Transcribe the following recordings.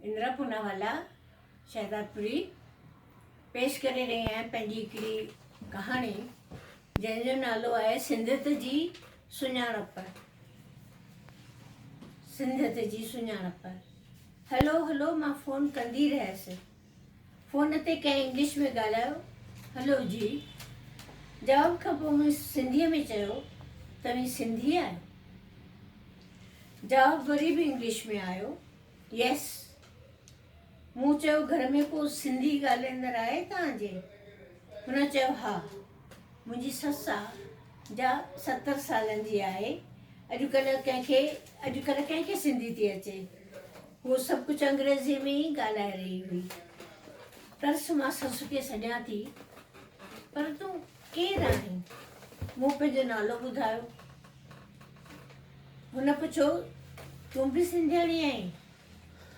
اندرا پوناوالا شهدادپوري پيش ڪري رهي آهيان پنهنجي هڪڙي ڪهاڻي جنهن جو نالو آهي سنڌيت جي سڃاڻپ. سنڌيت جي سڃاڻپ. هلو هلو مان فون ڪندي رهيس. فون تي ڪنهن انگلش ۾ ڳالهايو، هلو جي. جواب کان پوء مون سنڌيء ۾ چيو، توهين سنڌي آهيو؟ جواب وري به انگلش ۾ آيو، يس. مون چيو، گهر ۾ ڪو سنڌي ڳالهائيندڙ آهي توهان جي؟ هن چيو، ها. منهنجي سس آ، جا 70 سالن جي آهي. اڄڪلهه ڪنهن کي اڄڪلهه ڪنهن کي سنڌي ٿي اچي؟ هوء سڀ ڪجهه انگريزيء ۾ ئي ڳالهائي رهي هئي. ترس مان سس کي سڏيان ٿي، پر تون ڪير آهين؟ مون پنهنجو نالو ٻڌايو. هن پڇيو، تون به سنڌياڻي آهين؟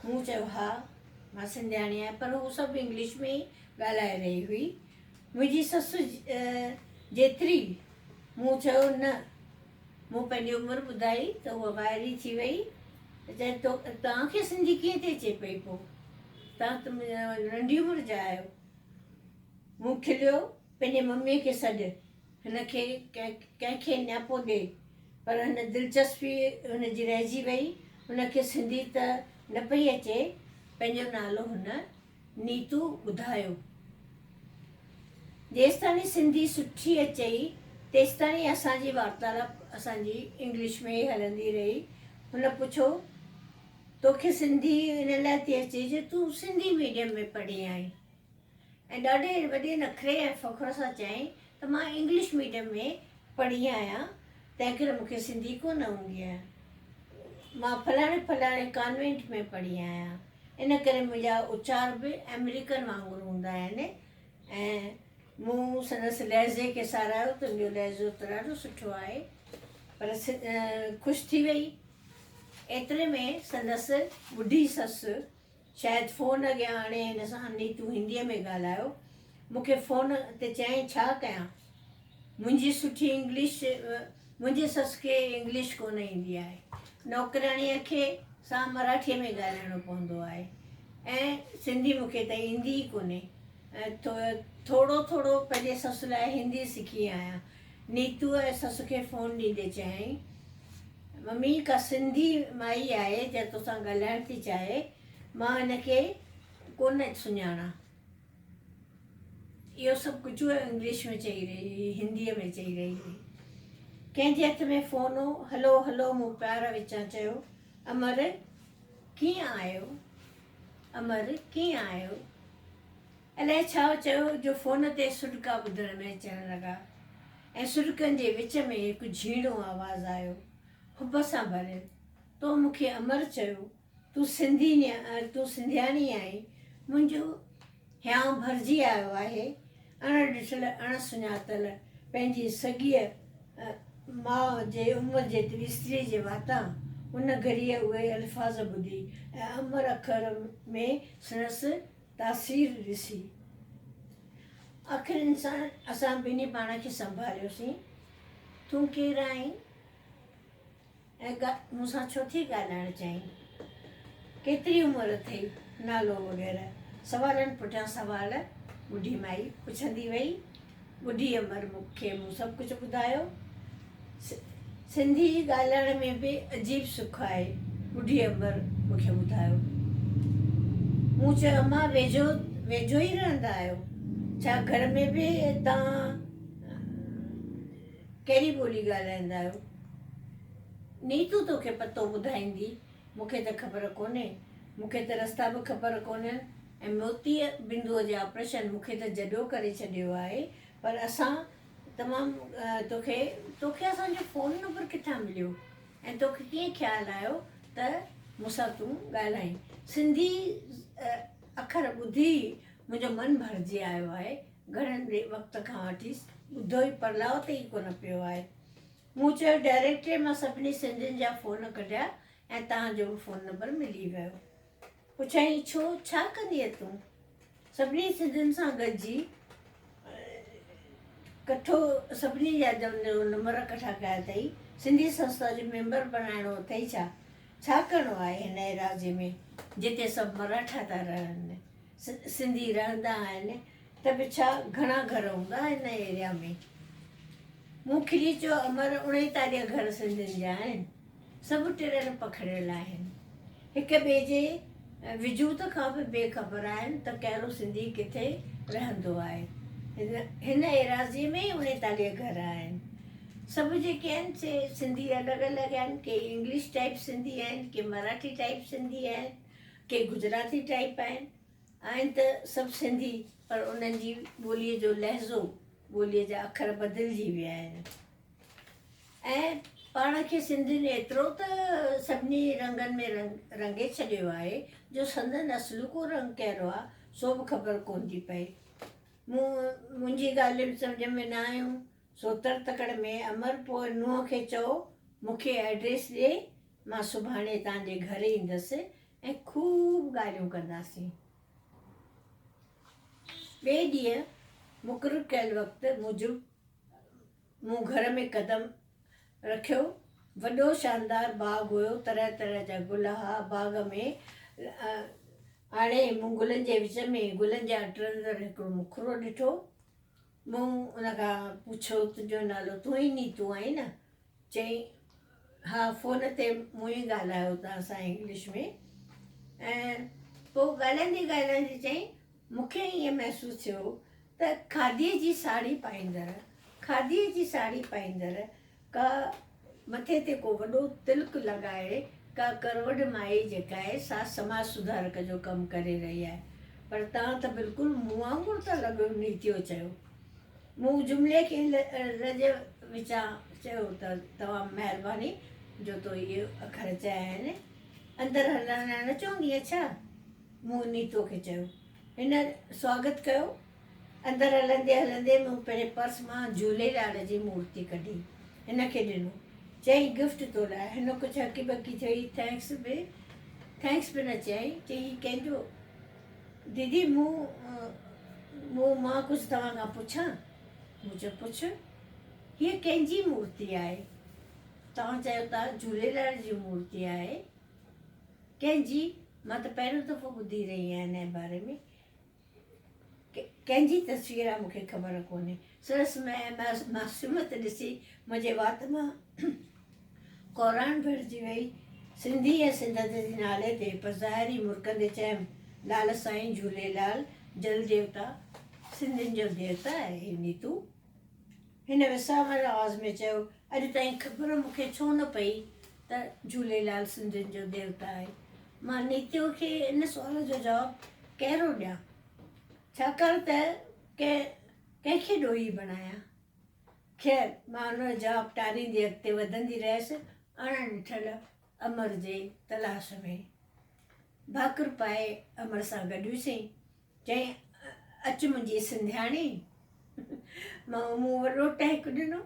مون چيو، ها، مان سنڌياڻي آهيان، پر هوء سڀ انگلش ۾ ئي ڳالهائي رهي هئي. منهنجي سس جيتري؟ مون چيو، نه. مون پنهنجي عمر ٻڌائي ته هوء وائري ٿي وئي ته چيائين توهان کي سنڌي ڪيئن ٿي اچي پئي پوء توهان ته ننڍي عمر جا آهيو. مون کليو پنهنجي مميء کي سڏ هن کي ڪنهن کي نياپو ڏي پر هن دلچسپي هن جي رهجي وئي هن کي سنڌي ته نه پئي اچي پنهنجو نالو هن نيتو ٻڌايو. جيستاڻي سنڌي سٺي اچئي تيستاڻي اسان جي وارتالاپ اسان جي انگلش ۾ ئي هلندي رهي. هن پڇيو، توکي سنڌي ان لاء ٿي اچي جو تون سنڌي ميڊيم ۾ پڙهي آهين؟ ۽ ڏاڍي وڏي نخري ۽ فخر سان چيائين ته مان انگلش ميڊيم ۾ پڙهي آهيان تنهنڪري مون کي سنڌي ڪونه ايندي آهي. مان فلاڻي فلاڻي ڪانوينٽ ۾ پڙهي آهيان. ان ڪري منهنجا اچار به آمريڪن وانگر هوندا آهن ۽ مون سندس لهجي کي ساراهيو، تنهنجو لهجو ته ڏاڍو سٺو آهي پر خوش ٿي وئي. ايتري ۾ سندس ٻڍي سس شايد فون اڳيان آڻي هن سان نيتو هنديء ۾ ڳالهايو. مون کي فون تي چيائين ڇا ڪيان؟ منهنجي سٺي انگلش منهنجي سس کي انگلش ڪونه ايندي آهي. نوڪرياڻيء کي سان مراٺيء ۾ ڳالهائڻو پوندو آهي ۽ سنڌي مون کي ته ايندي ئي ڪونهي. ٿورو ٿورو پنهنجي سس لاء هندي سکي آهيان. نيتوء سس کي فون ڏيندي چيائين، ممي ڪا سنڌي مائي آهي جا توسان ڳالهائڻ ٿي چاهي، مان هن کي ڪونه سڃاڻان. اهو سڀ ڪجهه هوء انگلش ۾ چئي رهي هئي، هنديء ۾ چئي رهي هئي. ڪنهن جي هٿ ۾ فون هو، هلو هلو مون پيار وچان چيو، امر ڪيئن آهيو؟ امر ڪيئن آهيو؟ الائي ڇا چيو جو فون تي سڏڪا ٻڌڻ ۾ اچڻ لڳا ۽ سڏڪن جي وچ ۾ هڪ جهيڻو آواز آيو، حب سان ڀريل، تو مون کي امر چيو، تون سنڌي تون سنڌياڻي آهين، منهنجو هيانء ڀرجي آيو آهي، اڻ ڏٺل اڻ سڃاتل پنهنجي سڳيء ماء جي عمر جيتري استريء جي واتان ان گهڙيء اهي الفاظ ٻڌي ۽ امر اکر ۾ سندس تاثير ڏسي آخر انسان اسان ٻنهي پاڻ کي سنڀاليوسين. تون ڪير آهين ۽ مون سان ڇو ٿي ڳالهائڻ چاهين؟ ڪيتري عمر اٿئي؟ نالو وغيره سوالن پٺيان سوال ٻڍي مائي پڇندي وئي. ٻڍي امر مون کي مون سڀ ڪجهه ٻڌايو. سنڌي ڳالهائڻ ۾ به عجيب سک آهي، ٻڍي امر مون کي ٻڌايو. مون چيو، امان ويجهو ويجهو ئي رهندا آهيو ڇا؟ گهر ۾ به توهان ڪهڙي ٻولي ڳالهائيندا آهيو؟ نيتو توکي پتو ٻڌائيندي، مون کي ته خبر ڪونهي. مون کي ته رستا به خبر ڪونهن ۽ موتيء بندوء جي آپريشن مون کي ته جڏو ڪري ڇڏيو آهي، پر اسان تمام توکي توکي اسان جو فون نمبر ڪٿان مليو ۽ توکي ڪيئن خيال آيو ته مون سان تون ڳالهائين؟ سنڌي اکر ٻڌي منهنجو من ڀرجي آيو آهي. گهڻن وقت کان وٺي ٻڌو ئي پرلاء تي ئي ڪونه پيو آهي. مون چيو ڊائريڪٽري مان سڀني سنڌين جا فون ڪڍيا ۽ توهان جو به فون نمبر ملي ويو. پڇيائين ڇو ڇا ڪندينء تون؟ سڀني سنڌين سان گڏجي ڪٺو سڀني جا نمبر ڪٺا ڪيا اٿئي، سنڌي سنسٿا جو ميمبر بڻائڻو اٿئي ڇا؟ ڇا ڪرڻو آهي هن ايراضي ۾؟ جتي سڀ مراٺا ٿا رهن. سنڌي رهندا آهن ته به ڇا گهڻا گهر هوندا هن ايريا ۾؟ مون کلي چيو، امر 39 گهر سنڌين جا آهن. سڀ ٽڙيل پکڙيل آهن. هڪ ٻئي جي وجود کان به بي خبر آهن ته ڪهڙو سنڌي ڪٿي رهندو آهي. هن ايراضيء ۾ ئي 39 گهر آهن. سڀ جيڪي آهن سي سنڌي الڳ الڳ آهن. ڪي انگلش ٽائيپ سنڌي آهن، ڪي مراٺي ٽائيپ سنڌي آهن، ڪي گجراتي ٽائيپ آهن. آهن ته سڀ سنڌي پر انهن جي ٻوليء جو لهجو، ٻوليء جا اکر بدلجي ويا آهن. ۽ پاڻ کي سنڌين ايترو ته سڀني رنگن ۾ رنگي ڇڏيو آهي جو سندن اصلوڪو رنگ ڪهڙو آ سو به خبر ڪونه ٿي پئي. مون منهنجي ڳالهيون سمجهه ۾ نه آيون سو تڙ تڪڙ ۾ امر پوء نونهن کي چئو مون کي ائڊريس ڏي مان سڀاڻي توهان جي گهر ايندس ۽ خوب ڳالهيون ڪنداسين. ٻئي ڏينهن مقرر ڪيل وقت موجب مون گهر ۾ قدم رکيو. وڏو شاندار باغ هيو. طرح طرح جا گل ها. باغ ۾ آڻي مون گلن جي وچ ۾ گلن جي اٽرندڙ هڪڙو مکڙو ڏٺو. مون ان کان پڇيو تنهنجو نالو تون ئي نيتو آهين نه؟ چيائين ها فون تي مون ئي ڳالهايو توهان سان انگلش ۾ ۽ پوء ڳالهائيندي ڳالهائيندي چيائين مون کي ائين محسوس ٿيو ته کاڌيء جي ساڙهي پائيندڙ، کاڌيء جي ساڙهي پائيندڙ ڪا مٿي تي ڪو وڏو تلڪ لڳائي ڪا ڪروڙ مائي جيڪا آهي سا سماج سڌارڪ جو ڪم ڪري رهي آهي پر توهان ته بلڪل مون وانگر ٿا لڳو نيتيو چيو. مون جملي کي لڄ وچان چيو ته توهان مهرباني جو تو اهي اکر چيا آهن. اندر هلڻ لاء نه چوندينء ڇا؟ مون نيتو کي چيو. هن سواگت ڪيو. اندر هلندي هلندي مون پنهنجي پرس مان جهوليلال جي مورتي ڪڍي هن کي ڏنو. چيائين گفٽ تو لاء. هن ڪجهه هڪي ٻڪي ٿي thanks به thanks به نه چيائين. چيائين هي ڪنهن جو؟ ديدي مون مون مان ڪجهه توهان کان پڇان؟ مون چيو پڇ. هيء ڪنهن جي مورتي آهي؟ توهان چيو ٿا جهوليلال جي مورتي آهي. ڪنهن جي؟ مان ته پهريون دفعو ٻڌي رهي آهيان ان باري ۾. ڪنهن جي تصوير آهي مون کي خبر ڪونهي. سندس معصوميت ڏسي منهنجي وات مان ڪوراڻ ڀرجي وئي. سنڌي ۽ سنڌيت جي نالي تي پر ظاهري مرڪندي چيم، لال سائين جهوليلال جل ديوتا سنڌين جو ديوتا آهي نيتو. هن وساميل آواز ۾ چيو، اڄ تائين خبر مون کي ڇو نه پئي ته جهوليلال سنڌين جو ديوتا آهي. مان نيتيء کي ان سوال جو جواب ڪهڙو ڏيان؟ ڇاڪاڻ ته ڪنهن کي ڏوهي بڻايان؟ خير، مان ان جو جواب ٽاريندي اڳتي وڌندي رهيس، اڻ ڏٺل امر جي تلاش ۾. ڀاڪر پائي امر سان گڏيوسين. چيائين، اچ منهنجي سنڌياڻي. مان مون وڏو ٽهڪ ڏنو.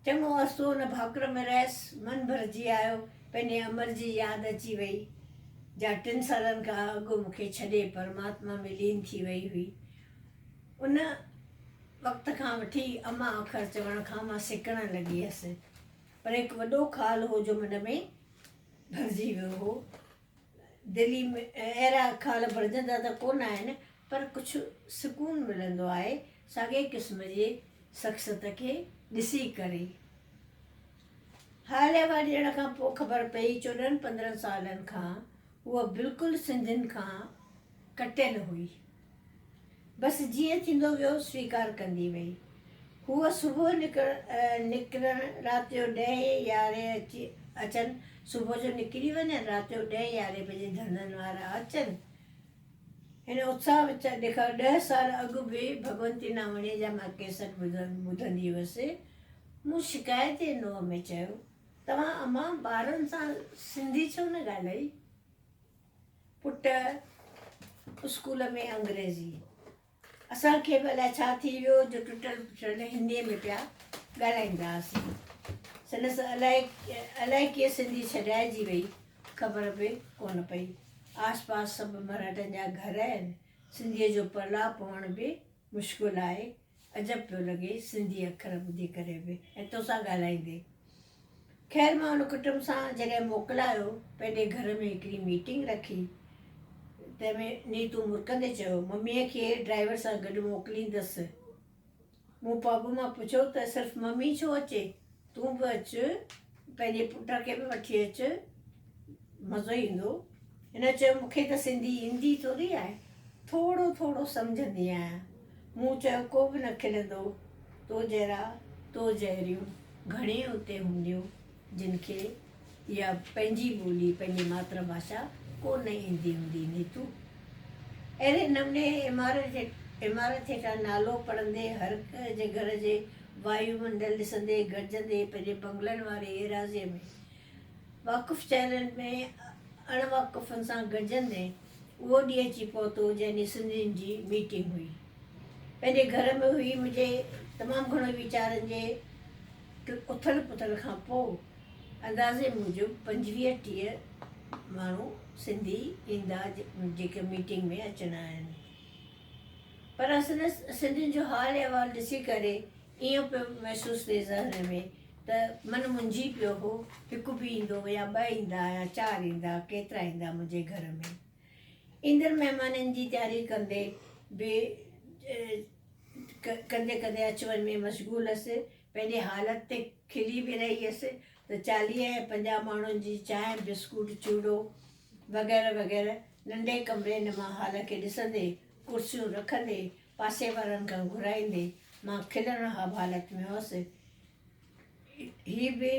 چڱو عرصو ان ڀاڪر ۾ رهيس. من ڀرجي آيو. پنهنجي امر جي ياد اچي وئي، جا ٽن سالن کان اڳ مون کي ڇڏي پرماتما ۾ لين ٿي وئي هئي. ان وقت کان وٺي اما اکر چوڻ کان مان سڪڻ لڳي هيس. پر هڪ وڏو خال هو جو من ۾ ڀرجي ويو هو. دلي ۾ اهڙا خال ڀرجندا ته ڪونه آهن پر ڪجهه سڪون ملندو آهي ساڳئي قسم جي شخصيت کي ڏسي ڪري. حال احوال ڏيڻ کان پوء خبر پئي 14 15 سالن کان هوء بلڪل سنڌين کان ڪٽيل هئي. بس جيئن ٿيندو ويو سويڪار ڪندي وئي. هوء صبح نڪرڻ رات جو ڏهين يارهين اچي اچن صبح جو نڪري وڃن رات جو ڏهين يارهين بجي ڌنڌن وارا اچن. هن اتساهه وچان ڏيکاريو ڏهه سال اڳ به ڀڳونتي ناوڻيء جا مان ڪيسٽ ٻڌندي هيس. مون شڪايت جي نوع ۾ چيو، توهان امان ٻارن سان سنڌي ڇو نه ڳالهائي؟ پٽ اسڪول ۾ انگريزي. اسان کي به الائي ڇا ٿي ويو جو ٽٽل ڦٽل هنديء ۾ پيا ڳالهائيندا هئاسين. سندس الائي الائي ڪيئن سنڌي ڇڏائجي وئي خبر به ڪونه پئي. آس پاس سڀ مرهٽن جا گهر آهن. سنڌيء جو پرلاء پوڻ به مشڪل آهي. عجب پيو لڳي سنڌي اکر ٻڌي ڪري به ۽ توسان ڳالهائيندي. خير مان ان ڪٽنب سان جڏهن موڪلايو، پنهنجي گهر ۾ هڪڙي ميٽنگ رکي، تنهن ۾ نيتو مرڪندي چيو، مميء کي ڊرائيور سان گڏ موڪليندس. مون پاٻوء مان پڇيو ته صرف ممي ڇو اچي، تون به اچ، پنهنجي پٽ کي به وٺي اچ، مزو ايندو. هن چيو، مون کي ته سنڌي ايندي ٿوري آهي، ٿورو ٿورو سمجهندي آهيان. مون چيو، ڪو به نه کلندو، تو جهڙا، تو جهڙيون گهڻيئي اتي هونديون، جن کي اها پنهنجي ٻولي، پنهنجي ماتر ڀاشا ڪو نه ايندي هوندي. نيتو اهڙي نموني عمارت هيٺان نالو پڙهندي، هر ڪنهن جي گهر جي وايو منڊل ڏسندي، گڏجندي، پنهنجي بنگلن واري ايراضيء ۾ واقف چهرن ۾ اڻ واقفن سان گڏجندي اهو ڏينهن اچي پهتو، جنهن ڏينهن سنڌين جي ميٽنگ هئي. پنهنجي گهر ۾ هئي. منهنجي تمام گهڻو ويچارن جي اٿل پٿل کان پوء اندازي موجب 25 30 ماڻهو سنڌي ايندا جيڪي ميٽنگ ۾ اچڻا آهن. پر سنڌين جو حال احوال ڏسي ڪري ائين پيو محسوس ٿئي ذهن ۾ ته من منجهي پيو هو، هڪ به ايندو يا ٻه ايندا يا چار ايندا، ڪيترا ايندا منهنجي گهر ۾. ايندڙ مهمانن جي تياري ڪندي به ڪندي ڪندي اچ وڃ ۾ مشغول هيس. پنهنجي حالت تي کلي به رهي هيس ته 40 ۽ 50 ماڻهن جي چانهه، بسڪوٽ، چوڙو وغيره وغيره ننڍي ڪمري نما هال کي ڏسندي، ڪرسيون رکندي، پاسي وارن کان گهرائيندي مان کلڻ هاب حالت ۾ هوس. هي به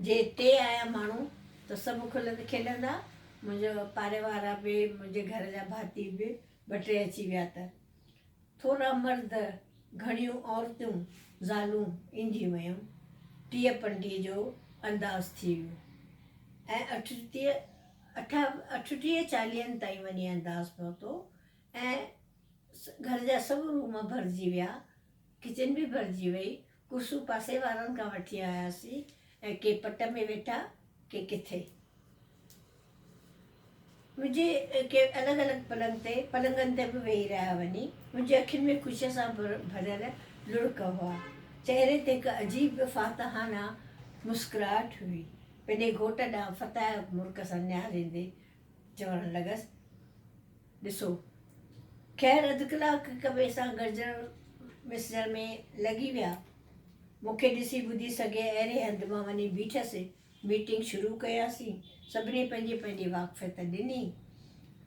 جي ٽي آيا ماڻهو ته سڀ کلند کيڏندا، منهنجا پاڙي وارا به، منهنجي گهر جا ڀاتي به ٻه ٽي اچي ويا ته ٿورا مرد، گهڻيون عورتون، زالون اينديون ويون. 30 پنڊي جو انداز ٿي ويو ۽ 38 چاليهن تائين وڃي انداز پهتو ۽ گهر جا سڀ روم ڀرجي ويا، ڪچن به ڀرجي وئي، ڪرسيون پاسي وارن کان وٺي آياسين ۽ ڪي پٽ ۾ ويٺا، ڪي ڪٿي. منهنجي ڪي الڳ الڳ پلنگ تي، پلنگن تي به ويهي رهيا وڃي. منهنجي اکين ۾ خوشيء سان ڀريل لڙڪ هئا. چهري تي هڪ عجيب فاتحانه مسڪراهٽ هئي. پنهنجي گهوٽ ڏانهن فتح مرڪ سان نهاريندي چوڻ لڳس، ڏسو. خير اڌ ڪلاڪ هڪ ٻئي سان گڏجڻ مسجڻ ۾ لڳي ويا. مون کي ڏسي ٻڌي سگهي اهڙي هنڌ مان وڃي بيٺس. ميٽنگ شروع ڪياسين. سڀني پنهنجي پنهنجي واقفيت ڏني.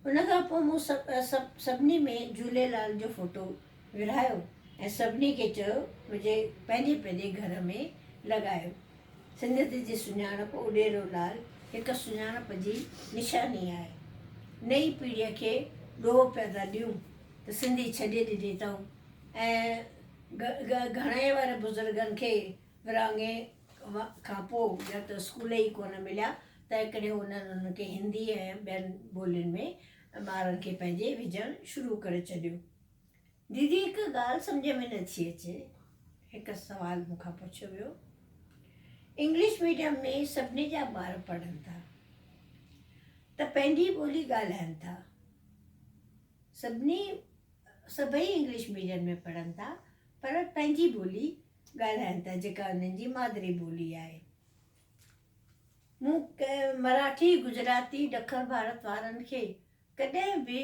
ان کان پوء مون سڀني ۾ جهوليلال جو فوٽو ورهايو ۽ سڀني کي چيو منهنجي پنهنجي پنهنجي گهر ۾ لڳايو. سنڌيت جي سڃاڻپ اڏيرو لال هڪ سڃاڻپ جي نشاني آهي. نئين پيڙهيء کي ڏوهه پيا ٿا ڏيون ته سنڌي ڇڏي ڏني اٿئون ۽ گهڻائي واري بزرگن کي ورهاڱي کان پوء ڄڻ ته اسڪول ئي ڪونه مليا، تنهنڪري انهن انهن کي هندي ۽ ٻين ٻولين ۾ ٻارن کي پنهنجي وجهڻ شروع ڪري ڇڏيو. ديدي هڪ ڳالهه سمجهه ۾ نه ٿي اچي. هڪ سوال مون کان پڇيو ويو. انگلش ميڊيم ۾ سڀني جا ٻار پڙهن ٿا ته پنهنجي ٻولي ڳالهائن ٿا. سڀني سڀئي انگلش ميڊيم ۾ پڙهن ٿا پر پنهنجي ٻولي ڳالهائن ٿا جيڪا انهن جي مادري ٻولي آهي. مون مراٺي، گجراتي، ڏکڻ ڀارت وارن کي ڪڏهن به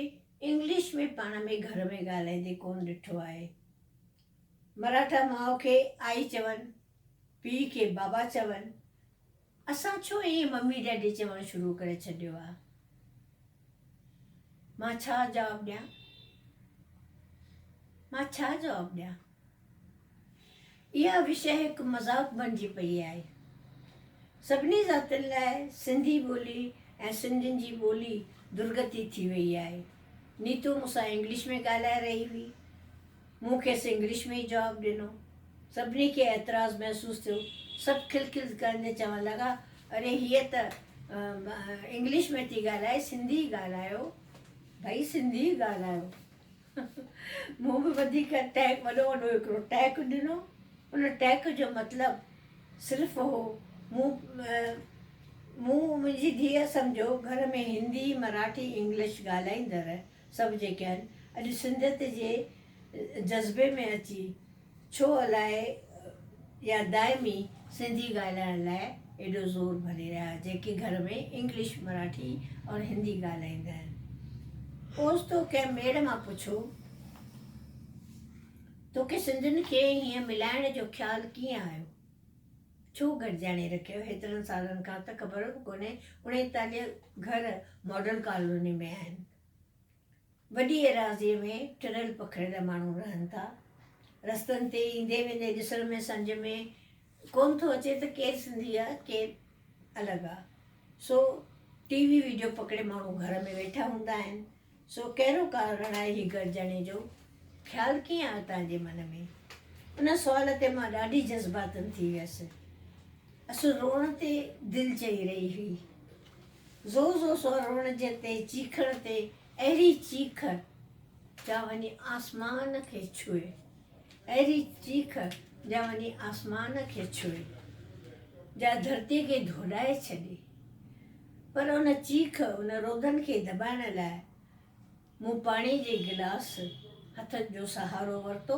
انگلش ۾ پاڻ ۾ گهر ۾ ڳالهائيندي ڪونه ڏٺو آهي. مراٺا ماء کي آئي چون، پيء کي بابا چون. اسان ڇو ائين ممي ڊيڊي چوڻ شروع ڪري ڇڏيو آهي؟ مان ڇا جواب ڏيان؟ مان ڇا جواب ڏيان؟ اها وشيه هڪ مذاق بڻجي پئي آهي. سڀني ذاتين لاء سنڌي ٻولي ۽ سنڌين جي ٻولي درگتي ٿي وئي آهي. نيتو مون سان انگلش ۾ ڳالهائي رهي هئي. مون کيس انگلش ۾ ئي جواب ڏنو. سڀني کي اعتراض محسوس ٿيو. سڀ کل کل ڪندي چوڻ لڳا، اري هيء ته انگلش ۾ ٿي ڳالهائي، سنڌي ڳالهايو ڀئي سنڌي ڳالهايو. مون به وڌيڪ ٽهڪ وڏو وڏو هڪڙو ٽهڪ ڏنو. ان ٽهڪ جو مطلب صرف هو مون مون منهنجي ڌيء سمجهو گهر ۾ هندي، مراٺي، انگلش ڳالهائيندڙ سڀ جيڪي آهن اڄ سنڌيت جي جذبي ۾ اچي ڇو الائي يا دائمي سنڌي ڳالهائڻ لاء ايڏو زور ڀري رهيا جيڪي گهر ۾ انگلش، مراٺي اور هندي ڳالهائيندا آهن. اوچتو ڪنهن ميڙ مان پڇيو، توکي سنڌين کي هيئن ملائڻ جو خيال ڪيئن آيو؟ ڇو گڏجاڻي رکيو؟ هيترن سالن کان ته خبر به ڪونهي. 39 گهر ماڊل ڪالوني ۾ آهن. وڏي ايراضيء ۾ ٽڙيل پکڙيل ماڻهو رهن ٿا. رستن تي ايندي ويندي ڏسڻ ۾ سمجهه ۾ ڪونه ٿو اچي ته ڪير سنڌي آ ڪير الڳ آ. سو ٽي وي ويڊيو پڪڙي ماڻهو گهر ۾ ويٺا هوندا آهن. سو ڪهڙو ڪارڻ آهي هي گڏجاڻي جو؟ خيال ڪيئن آيو توهان جي من ۾؟ ان سوال تي مان ڏاڍي جذباتن ٿي ويس. اصل روئڻ تي دل چئي رهي هئي. زور زور سان روئڻ جي تي چيخڻ تي اهڙي چيخ جا وڃي آسمان کي ڇهي، اهڙي چيخ جا وڃي آسمان کي ڇهي، جا ڌرتيء کي ڌوڏائي ڇڏي. پر ان چيخ، ان رودن کي دٻائڻ لاء مون پاڻي جي گلاس هٿ جو سهارو ورتو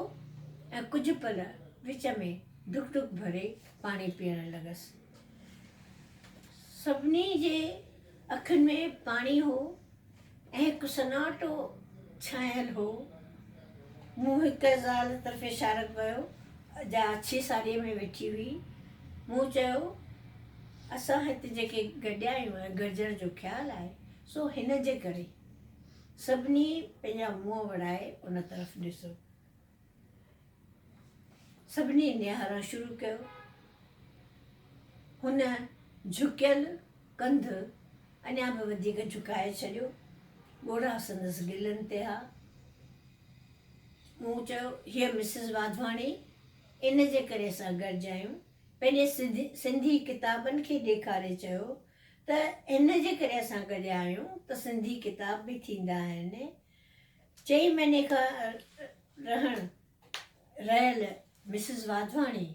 ۽ ڪجهه پل وچ ۾ ڍڪ ڍڪ ڀري پاڻي پيئڻ لڳس. سڀني جي اکين ۾ پاڻي هو ۽ هڪ سناٽو ڇانيل هو. مون هڪ زال طرف اشارو ڪيو، جا اڇي ساڙهيء ۾ ويٺي هئي. مون چيو، اسان هت جيڪي گڏيا آهيون ۽ گڏجڻ جو خيال آهي، سو هن جي ڪري. سڀني پنهنجا منهن وڙائي ان طرف ڏسو. سڀني نهارڻ شروع ڪيو. هن جهڪيل ڪنڌ اڃا به وڌيڪ جهڪائي ڇڏيو. ڳوڙها سندس ڳلن تي ها. مون چيو، هيء مسز واڌواڻي، ان جي ڪري اسان گڏجا آهيون. پنهنجي سنڌي ڪتابن کي ڏيکاري چيو ته ان جي ڪري اسان گڏيا آهيون ته سنڌي ڪتاب به ٿيندا آهن. چئين مهيني کان رهڻ رهيل مسز واڌواڻي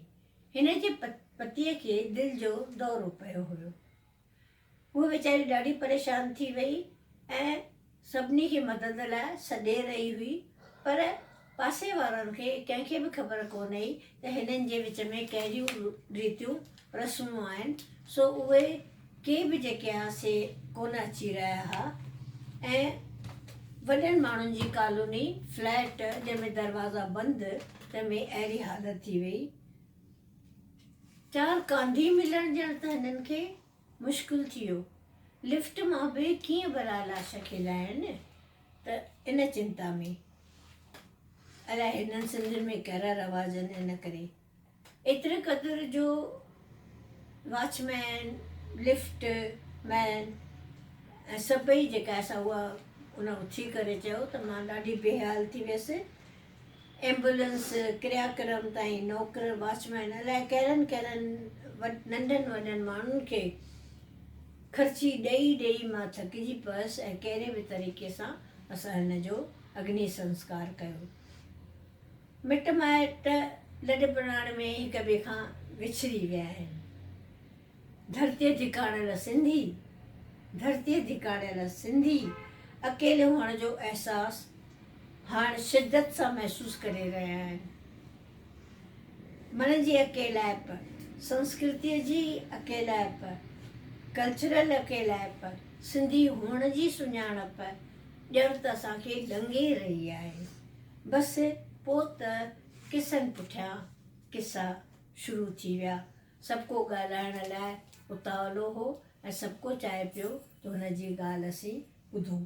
هن جي پتيء کي دل جو دورو پيو هيو. هوء ويچاري ڏاڍي پريشان ٿي وئي ۽ سڀني کي مدد لاء سڏي رهي هئي پر پاسي وارن کي ڪنهن کي به خبر ڪونه هئي ته هنن جي وچ ۾ ڪهڙيون ريتيون رسمون آهن سو اهي ڪي به جيڪي ها سي ڪونه اچي رهيا ها ۽ وڏن ماڻهن جي ڪالوني فليٽ جنهن ۾ دروازا بند تنهن ۾ اهڙي حالت ٿي وئي چار ڪانڌي ملڻ ڄڻ ته هنن کي مشڪل ٿي ويو. لفٽ مان به ڪيئن ڀلا لاش کي لاهين ته ان چنتا ۾. الائي هنن سنڌين ۾ ڪهڙا رواج آهن ان ڪري ايتري قدر جو واچ مين، لفٽ مين ۽ سڀئي جيڪا سا اها ان اٿي ڪري چيو ته مان ڏاڍي بيحال ٿي ويس. ايمبولنس، ڪريا ڪرم تائين نوڪر، واچ مين الائي ڪهڙن ڪهڙن ننڍن وڏن ماڻهن کي خرچي ڏئي ڏئي مان ٿڪجي پيس ۽ ڪهڙي به طريقي سان اسان هن جو اگني سنسڪار ڪيو. مٽ مائٽ لڏ پلاڻ ۾ هڪ ٻئي کان وڇڙي ويا آهن. ڌرتيء ڌڪاڻيل سنڌي، ڌرتيء ڌڪاڻيل سنڌي اڪيلي هئڻ جو احساس هاڻ شدت سان محسوس ڪري رهيا آهن. من جي اڪيلائپ، سنسڪرتيء جي اڪيلائپ، ڪلچرل اڪيلائپ، سنڌي هئڻ جي سڃاڻپ ڄڻ ته اسان کي ڏنگي رهي آهي. بس پوء ته قصن پٺيان قصا شروع ٿي ويا. سڀ ڪو ڳالهائڻ لاء اتاولو هو ۽ سڀ ڪو چاهي پيو ته هن جي ڳالهه اسين ٻڌون.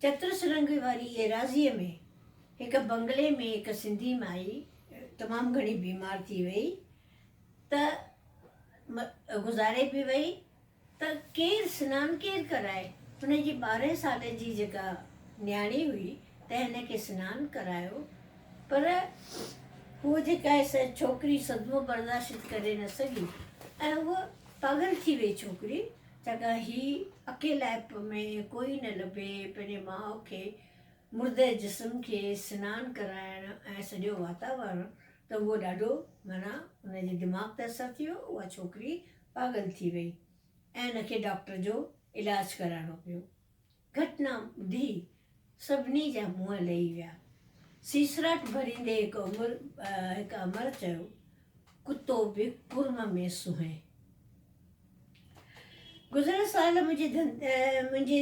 چترسرنگ واري ايراضيء ۾ هڪ بنگلي ۾ هڪ سنڌي مائي تمام گهڻي بيمار ٿي وئي ته گذاري به وئي ته ڪير سنان ڪير ڪرائي؟ هن جي ٻارهين سالن جي جيڪا نياڻي هئي تنهن هن کي سنان ڪرايو پر هوء جيڪا آهي سا ڇوڪري صدمو برداشت ڪري نه سگهي ۽ هوء پاڳل ٿي وئي ڇوڪري ڇاڪاڻ هي اڪيلائپ ۾ ڪوئي نه لڀي پنهنجي ماء کي مرده جسم کي سنان ڪرائڻ ۽ سڄو واتاورڻ ته اهو ڏاڍو معنيٰ ان جي دماغ تي اثر ٿي ويو اها ڇوڪري پاڳل ٿي وئي ۽ ان کي ڊاڪٽر جو علاج ڪرائڻو پيو. گهٽنا ٻڌي سڀني جا منهن لهي ويا. سيسراٽ ڀريندي هڪ عمر هڪ امر چيو، ڪتو به ڪرم ۾ سونهين. گذريل سال منهنجي منهنجي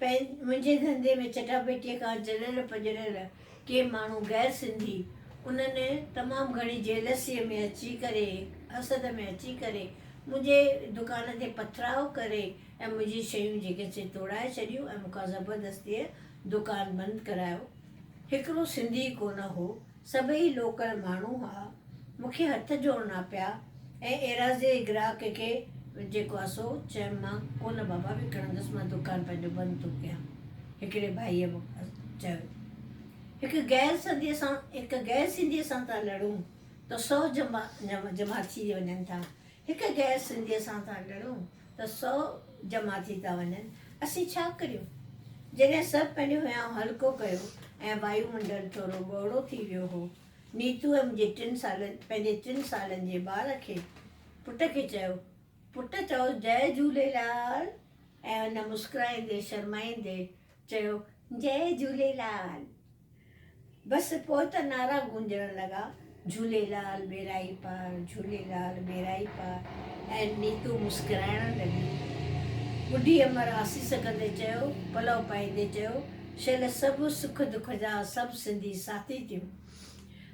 منهنجي ڌنڌي ۾ چٽاڀيٽيء کان جليل پڄريل ڪي ماڻهو غير سنڌي انهن تمام گهڻي جيلسيء ۾ اچي ڪري حسد ۾ اچي ڪري منهنجي دڪان تي پٿراء ڪري ۽ منهنجي شيون جيڪي سي توڙائي ڇڏيون ۽ مون کان زبردستيء دڪان بند ڪرايو. هڪڙو سنڌي ڪونه هو، سڀئي لوڪل ماڻهو هئا. مون کي هٿ جوڙڻا پيا ۽ ايراضيء جي گراهڪ کي جيڪو آهي سو چيم مان ڪونه بابا وڪڻندس مان دڪان پنهنجو بند ٿو ڪيان. هڪڙي ڀائيء چيو. هڪ غير سنڌيء سان هڪ غير سنڌيء سان ٿا لڙون ته سو جمع جمع ٿي وڃن ٿا. هڪ غير سنڌيء سان ٿا لڙون ته سو جمع ٿي ٿا وڃن. اسين ڇا ڪريون؟ جڏهن سڀ پنهنجو هيانء هلڪو ڪيو ۽ وايو منڊل ٿورو ڳوڙهو ٿي ويو هو، نيتوء منهنجي ٽن سالن پنهنجي ٽن سالن جي ٻار کي، پٽ کي چيو، پٽ چئو جئي جهوليلال ۽ هن مسڪرائيندي شرمائيندي چيو، جئي جهوليلال. بس پوء ته نعرا گونجڻ لڳا، جهوليلال ٻيڙائي پار، جهوليلال ٻيڙائي پار ۽ نيتو مسڪرائڻ لڳي. ٻڍي امر آسيس ڪندي چيو، پلئه پائيندي چيو، شل سڀ سک دک جا سڀ سنڌي ساٿي ٿيون.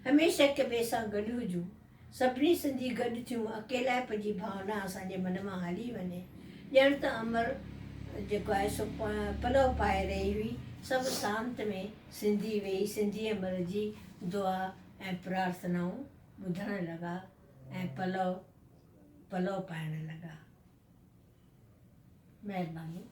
هميشه هڪ ٻئي سان گڏ هجون. سڀني سنڌي گڏ ٿيون، اڪيلائپ جي ڀاونا اسان جي من مان هلي وڃي. ڄڻ ته امر جيڪو آهي سو پلئه پائي رهي هئي. سڀ سانت ۾ سنڌي ويهي سنڌي امر جي دعا ۽ پرارٿنائون ٻڌڻ لڳا ۽ پلئه پلئه پائڻ لڳا. مهرباني.